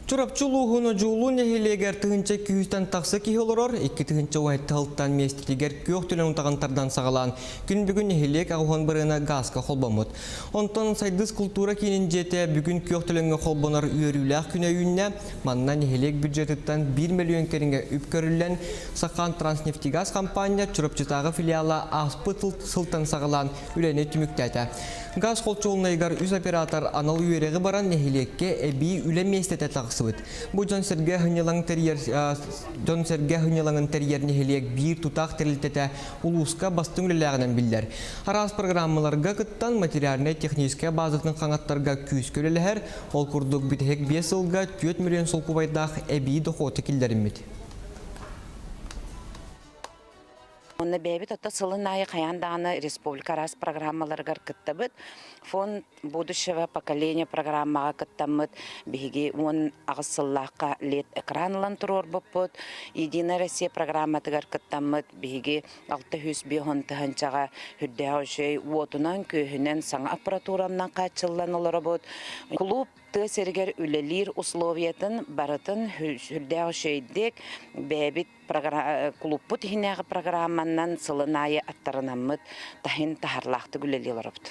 Чурапчы улууһун Одьулуун нэһилиэгэр тыһыынча күүстэн тахса киһи олорор, 2017 сылтан миэстэтигэр күөх төлөн утаҕын тардан саҕалаан, күн бүгүн нэһилиэк аҕыһын барыана гааска холбоммут. Онтон Сайдыс култуура киинин дьиэтэ бүгүн күөх төлөҥҥө холбонор үөрүүлээх күнэ үүннэ. Манна нэһилиэк бюджетыттан 1 мөлүйүөн кэриҥэ үп көрүллэн, Сахан Транснефтегаз компания Чурапчытааҕы филиала ааспыт сылтан саҕалаан үлэни түмүктээтэ. Газ холчуолунайыгар үс оператор анал үөрэҕи баран нэһилиэккэ эбии үлэ миэстэтэ тахсыбыт. Бу дьон-сэргэ сынньалаҥ тэрийэр дьон-сэргэ сынньалаҥын тэрийэр нэһилиэк биир тутаах тэрилтэтэ улууска бастыҥ үлэлээҕинэн биллэр. Араас программаларга кыттан материальнай-техническэй базатын хаҥаттарга күүскэ үлэлэһэр, ол курдук бүтэһик 5 сылга 4 миллион солкуобайдаах эбии дохуоту киллэриммит. Онно бэйэбит ото сылын аайы хайаан даҕаны республика араас программаларыгар кыттабыт. Фонд будущего поколения программаҕа кыттаммыт биһиги 18 сыллаахха лет экран ылан туруорбуппут. Единая Россия программатыгар кыттаммыт биһиги 605 тыһыынчаҕа үрдээх үчүгэй уотунан-күөһүнэн саҥа аппаратуранан хааччыллан олоробут. Клуб тыа сиригэр үлэлиир условиятын барытын сүрдээх үчүгэйдик бэйэбит клубпут иһинээҕи программанан сылын аайы аттарынаммыт таһын таһарлаахтык үлэлии олоробут.